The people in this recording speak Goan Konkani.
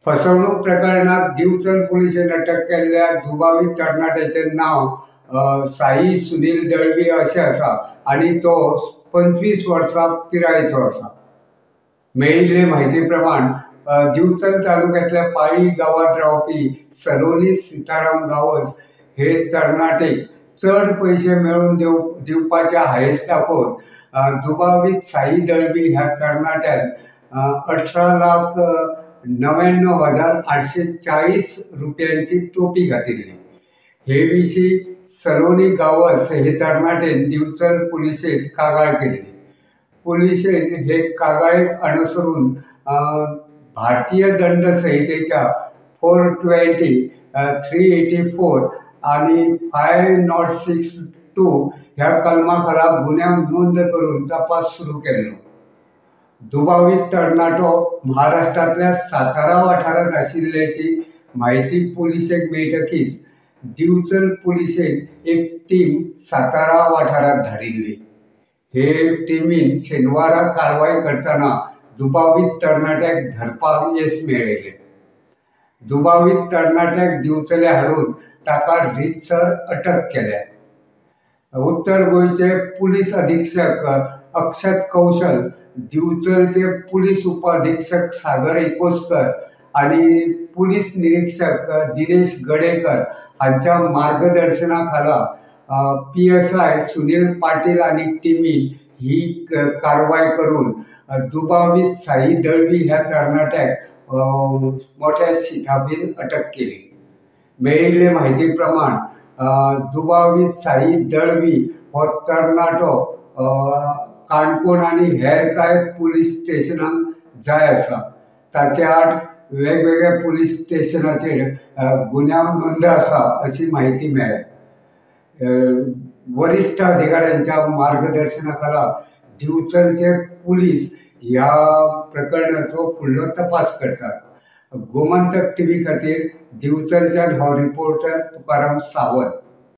फसवणूक प्रकरणात दिवचल पुलिशेन अटक केल्ल्या दुबावीत तरणाट्याचें नांव साई सुनील दळवी अशें आसा आनी तो 25 वर्सां पिरायेचो आसा. मेळिल्ले म्हायती प्रमाण दिवचल तालुक्यांतल्या पाळी गांवांत रावपी सलोनी सीताराम गांवस हे तरणाटेक चड पयशे मेळोवन दिवपाचे हांयस दाखोवन दुबावीत साई दळवी ह्या तरणाट्यान 18,99,840 रुपयांची तोपी घातिल्ली. हे विशीं सलोनी गांवस हे तरणाटेन दिवचल पुलिशेंत कागाळ केल्ली. पुलिशेन हे कागाळेक अनुसरून भारतीय दंड संहितेच्या 420, 384 आनी 506(2) ह्या कलमा खाला गुन्यांव नोंद करून तपास सुरू केल्लो. दुबावीत तरणाटो महाराष्ट्रांतल्या सातारा वाठारांत आशिल्ल्याची म्हायती पुलिशेक मेळटकीच दिवचल पुलिशेन एक टीम सातारा वाठारांत धाडिल्ली. हे टिमीन शेनवारा कारवाय करतना दुबावीत तरणाट्याक धरपाक येस मेळयलें. दुबावीत तरणाट्याक दिवचले हाडून ताका रितसर अटक केल्या. उत्तर गोंयचे पुलीस अधीक्षक अक्षत कौशल, दिवचलचे पुलीस उपअधीक्षक सागर एकोस्कर आनी पुलीस निरीक्षक दिनेश गडेकर हांच्या मार्गदर्शना खाला PSI Sunil Patil आनी टिमीन ही कारवाय करून दुबावीत साई दळवी ह्या तरणाट्याक मोठ्या शिताबीन अटक केली. मेळिल्ले म्हायती प्रमाण दुबावीत साई दळवी हो तरणाटो काणकोण आनी हेर कांय पुलीस स्टेशनांक जाय आसा. ताचे आड वेगवेगळ्या पुलीस स्टेशनाचेर गुन्यांव नोंद आसा अशी म्हायती मेळ्ळ्या. वरिश्ठ अधिकाऱ्यांच्या मार्गदर्शना खाला दिवचलचे पुलीस ह्या प्रकरणाचो फुडलो तपास करतात. गोमंतक टीव्ही खातीर दिवचलच्यान हांव रिपोर्टर तुकाराम सावंत.